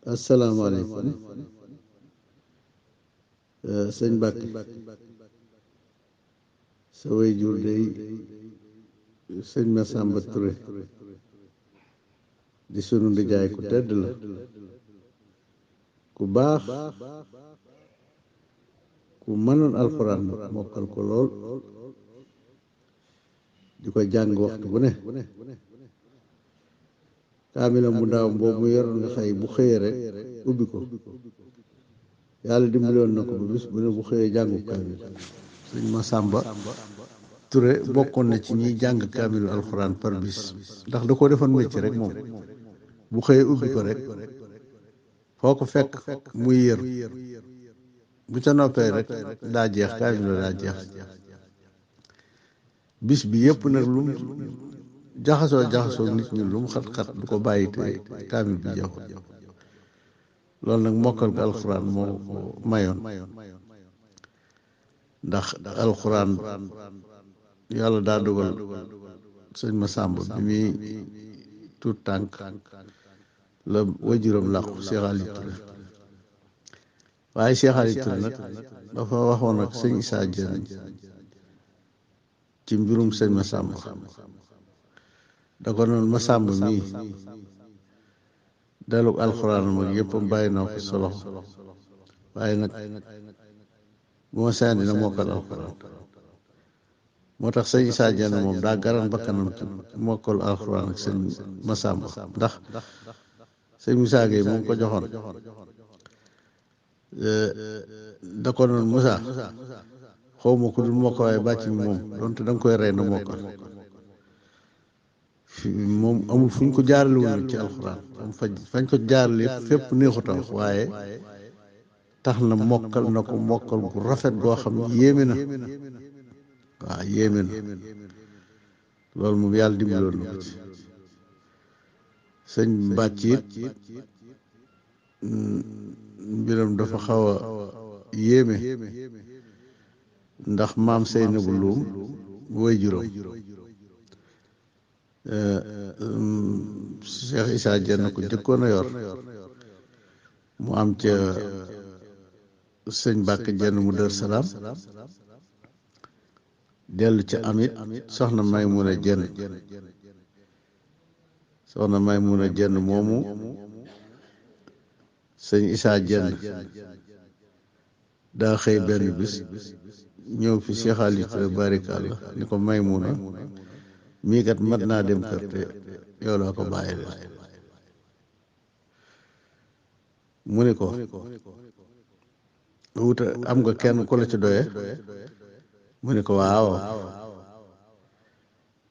asalaamaaleykum sëñ Mbàkke sa way jur day sëñ Masamba Touré di sunu ndijaay ku tedd la ku baax ku mënoon alxuraan nag mokkal ko lool di ko jàng waxtu bu ne kaamilam bu ndaaw boobu mu yoroon nga xëy bu xëyee rek ubbi ko yàlla dimbaloon na ko ba bis bu ne bu xëyee jàngu kaamil sëñ Masamba Touré bokkoon na ci ñiy jàng kaamilu alxuraan par bis ndax da ko defoon métier rek moom bu xëyee ubbi ko rek foo ko fekk muy yër bu ca noppee rek daa jeex kaamil daa jeex bis bi yëpp nag lu mu jaxasoo nit ñi lu mu xat-xat du ko bàyyi te kaamil bi jeexul loolu nag mokkal ga alxuraan moo ko mayoon ndax alxuraan yàlla daa dogal sëñ Masamba bi muy tuut tànk la wajuram làqu Cheikh Ali Touré waaye Cheikh Ali Touré nag dafa waxoon ak sëñ Issa Diène ci mbirum sëñ Masamba da ko noonu Masamba mii daluk alxuraan mag yëpp bàyyi naa ko solo waaye nag bu ma seen dina mokkal alxuraan moo tax sëñ Issa Diène moom daa garan bakkanam ci mokkal alxuraan ak sëñ Masamba ndax sëñ Moussa Gueye moom ko joxoon da ko noonu Moussa xaw ma ko dul mokk waaye bàcc mi moom donte da nga koy rey na mokkal moom amul fu ñu ko jaarale woon ci alxuraan am fañ ko jaarale fépp neexut a wax waaye tax na mokkal na ko mokkal gu rafet goo xam yéeme na waaw yéeme na loolu moom yàlla dimbaloon na ko ci sëñ bàcc it mbiram dafa xaw a yéeme ndax maam Seynabu Luum way juróom Cheikh Issa Diène ko jëkkoon a yor mu am ca sëñ Mbàkke Diène mu Dër Salaam dellu ca amit soxna Maymuna Diène moomu sëñ Issa Diène daa xëy benn bis ñëw fi Cheikh Ali Touré barikàlla ni ko Maymuna mii kat mat naa dem kër te yow laa ko bàyyi leen mu ni ko wuta am nga kenn ku la ci doye mu ni ko waaw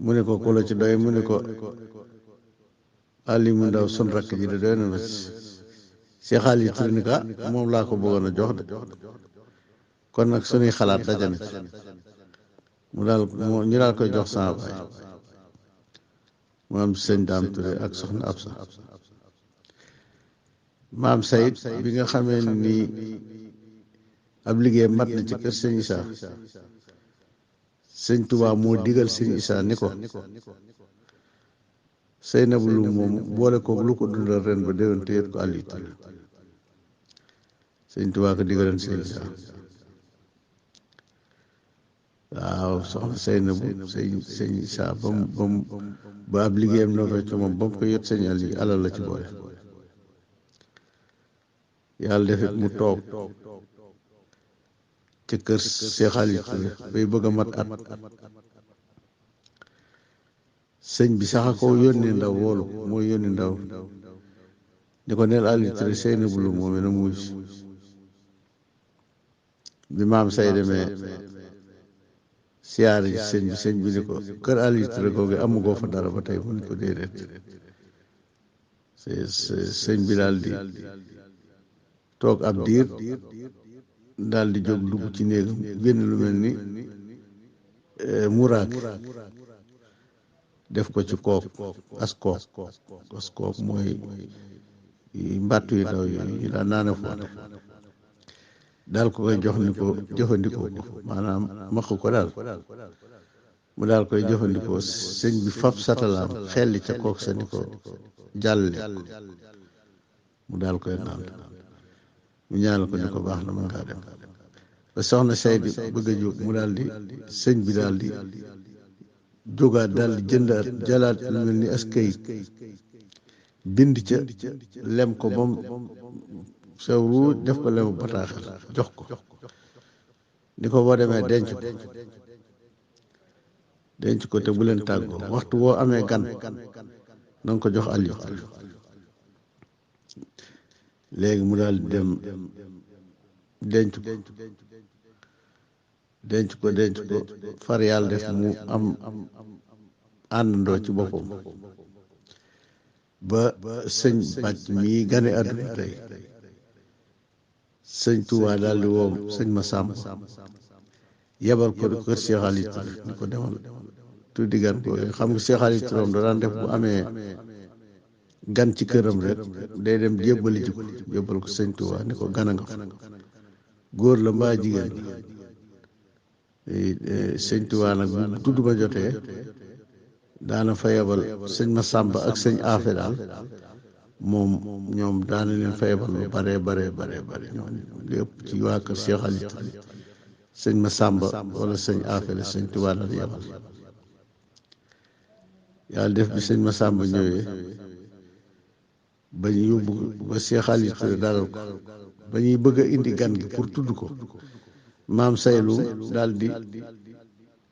mu ni ko ku la ci doye mu ni ko Ali mu ndaw sun rakk ji de doy na ma ci Cheikh Ali Touré ni ko moom laa ko bëggoon a jox de kon nag suñuy xalaat dajana ci ñu daal koy jox sama baay mu am sëñ Daam Touré ak soxna Absa maam Sayid bi nga xamee ni ab liggéey mat na ci kër sëñ Issa sëñ Tuubaa moo digal sëñ Issa ni ko Seynabu Lu moom boole ko lu ko dundal ren ba déwén te yët ko Ali Touré sëñ Tuubaa ko digaleen sëñ Issa waaw soxna Seynabu sëñ Issa ba ab liggéeyam noonu ci moom ba mu ko yët sëñ Ali alal la ci boole yàlla defit mu toog ci kër Cheikh Ali Touré bay bëgg a mat at sëñ bi sax a ko yónni ndaw woolu mooy yónni ndaw ni ko neel Ali Touré Seynabu Lu moom na muy bi maam say demee siyaar yi sëñ bi ni ko kër Ali Touré googu amugoo fa dara ba tey mu ni ko déedéet sëñ bi daal di toog ab diir daal di jóg dugg ci néegam génn lu mel ni muraak def ko ci kook as kook mooy mbàttu yu ndaw yi daan naane foote daal ko koy jox ni ko jëfandikoo ko maanaam maq ko daal mu daal koy jëfandikoo sëñ bi fab satalaam xelli ca kook sa ni ko jàlle mu daal koy naan mu ñaanal ko ni ko baax na mën ngaa dem ba soxna Seydi bëgg a jóg mu daal di sëñ bi daal di jógaat daal di jëndaat jalaat lu mel ni as kayit bind ca lem ko ba mu sew ruuj def ko lemu bataaxel jox ko ni ko boo demee denc ko te bu leen tàggoo waxtu woo amee gan na nga ko jox Aliou léegi mu daal di dem denc ko far yàlla def mu am àndandoo ci boppam ba sëñ bàcc mii gane àdduna tey sëñ Tuubaa daal di woo sëñ Masamba yebal ko kër Cheikh Ali Touré ni ko demal tuddi gan ko xam nga Cheikh Ali Touré da daan def bu amee gan ci këram rek day dem jébbali ji ko jébbal ko sëñ Tuubaa ni ko gana nga fa góor la mbaa jigéen sëñ Tuubaa nag bu tudd ba jotee daana fa yebal sëñ Masamba ak sëñ Afe daal ñoom daana leen fa yebal lu bare ñoom lépp ci waa kër Cheikh Ali Touré sëñ Masamba wala sëñ Afe la sëñ Tuubaa la yebal yàlla def bi sëñ Masamba ñëwee ba ñu yóbbu ba Cheikh Ali Touré dalal ko ba ñuy bëgg a indi gan gi pour tudd ko maam Saylu daal di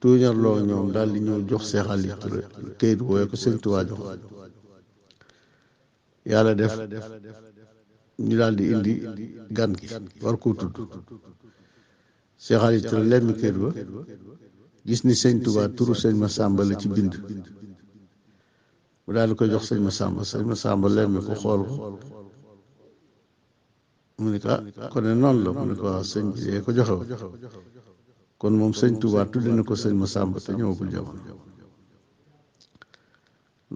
tuuñarloo ñoom daal di ñëw jox Cheikh Ali Touré këyit wooye ko sëñ Tuubaa jox yàlla def ñu daal di indi gan gi war koo tudd Cheikh Ali Touré lemmi këyit ba gis ni sëñ Tuubaa turu sëñ Masamba la ci bind mu daal di koy jox sëñ Masamba lemmi ko xool ko mu ni ko kon ne noonu la mu ni ko waaw sëñ bi yee ko joxe woon kon moom sëñ Tuubaa tudde na ko sëñ Masamba te ñëwagul jamono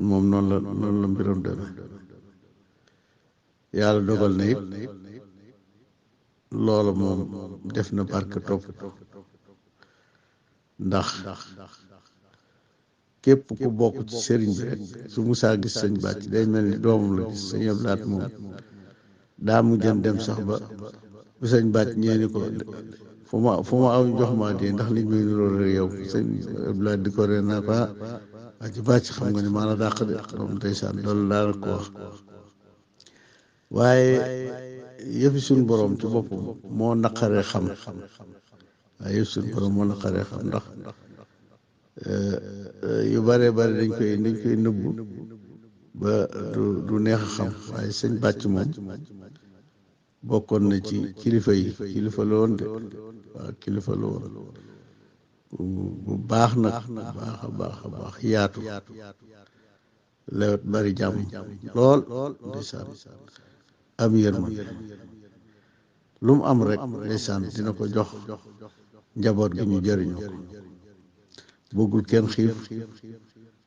moom noonu la mbiram demee yàlla dogal na it loola moom def na barke topp ndax képp ku bokk ci sëriñ bi rek su musaa gis sëñ bàcc day mel ni doomam la gis sëñ Ablaat moom daa mu jën dem sax ba bu sëñ bàcc ñeeni ko fu ma aw jox ma di ndax nit ñi loolu rek yow sëñ Ablaat di ko ree naa ko waa ci bàcc xam nga ni maa la dàq de moom ndeysaan loolu daal ko wax waaye yëfi suñ borom ci boppam moo naqaree xam waaye yëfi suñ borom moo naqaree xam ndax yu bare dañ koy nëbbu ba du neex a xam waaye sëñ bàcc moom bokkoon na ci kilifa la woon de waaw kilifa la woon bu baax nag baax yaatu lewet bari jàmm lool ndeysaan am yërma lu mu am rek ndeysaan dina ko jox njaboot gi ñu jëriñoo ko bëggul kenn xiif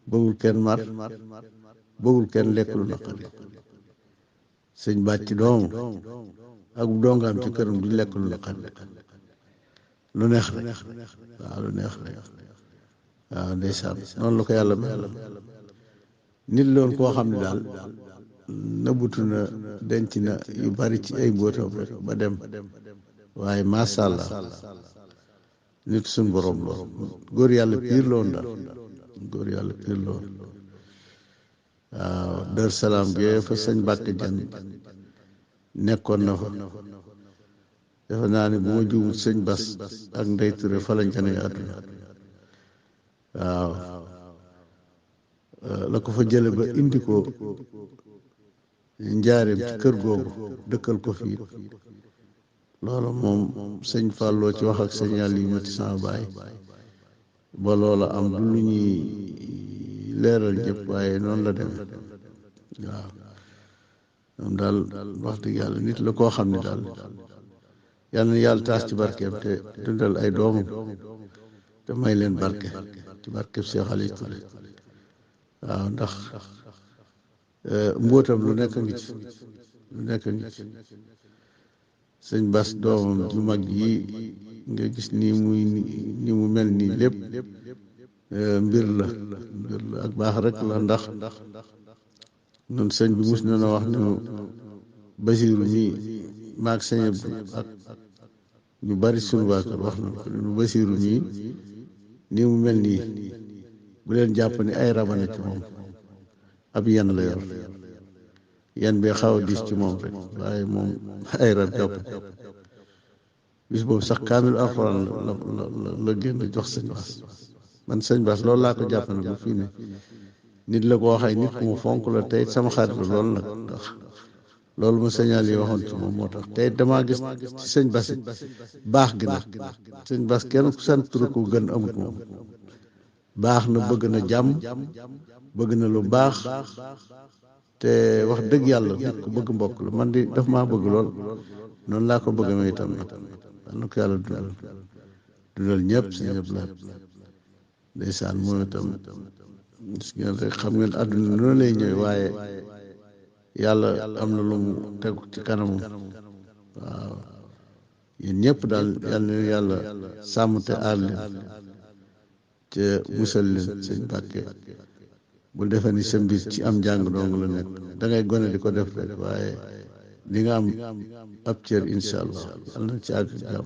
bëggul kenn mar bëggul kenn lekk lu naqari sëñ bàcc doomu ak dongaam ci këram du lekk lu naqari lu neex rek waaw lu neex rek waaw ndeysaan noonu la ko yàlla mel nit loon koo xam ne daal nëbbutu na denc na yu bari ci ay mbóotam rek ba dem waaye masha Allah nit suñ borom la góor yàlla piir la woon daal góor yàlla piir la woon waaw Dar Salaam bi fa sëñ Mbàkke Jan nekkoon na fa defe naa ne bu ma juumul sëñ Bas ak Ndey Ture fa lañ gane àdduna waaw la ko fa jële ba indi ko njaareem ci kër googu dëkkal ko fii loolu moom sëñ Falloo ci wax ak sëñ yàlla yu mati sama baay ba loola am du lu ñuy leeral ñëpp waaye noonu la demee waaw moom daal wax dëgg yàlla nit la koo xam ne daal yàlla na yàlla taas ci barkeem te dundal ay doomam te may leen barke ci barkeem Cheikh Ali Touré waaw ndax mbóotam lu nekk ngi ci sëñ Bas doomam ju mag yi nga gis ni mu mel nii lépp mbir la ak baax rek la ndax ñun sëñ bi mus na wax ne Basiiru mii maag sëñ Abdu ak ñu bari sunu waa kër wax na ko nu Basiiru mii nii mu mel nii bu leen jàpp ni ay rabana ci moom ab yan la yor yan bee xaw a diis ci moom rek waaye moom ay rab jàpp bis boobu sax kaamil alxuraan la génn jox sëñ Bass man sëñ Bass loolu laa ko jàpp na ba fii ne nit la koo xay nit ku mu fonk la tey sama xarit la loolu nag ndax loolu ma señal yi waxoon ci moom moo tax tey damaa gis ci sëñ Bass baax gi nag sëñ Bass kenn ku sant turu ko gën amut moom baax na bëgg na jàmm bëgg na lu baax te wax dëgg yàlla nit ku bëgg mbokk la man di daf maa bëgg lool noonu laa ko bëgg ma itam nag na ko yàlla dundal ñëpp si ñëpp la ndeysaan moom itam gis ngeen rek xam ngeen àdduna noonu lay ñëw waaye yàlla am na lu mu tegu ci kanamam waaw yéen ñëpp daal yal na yàlla sàmm te aar leen te musal leen sëñ Mbàkke bul defee ni sa mbir ci am njàng dong la nekk da ngay gone di ko def rek waaye di nga am ab cër incha allah yàlla na ci àgg jàmm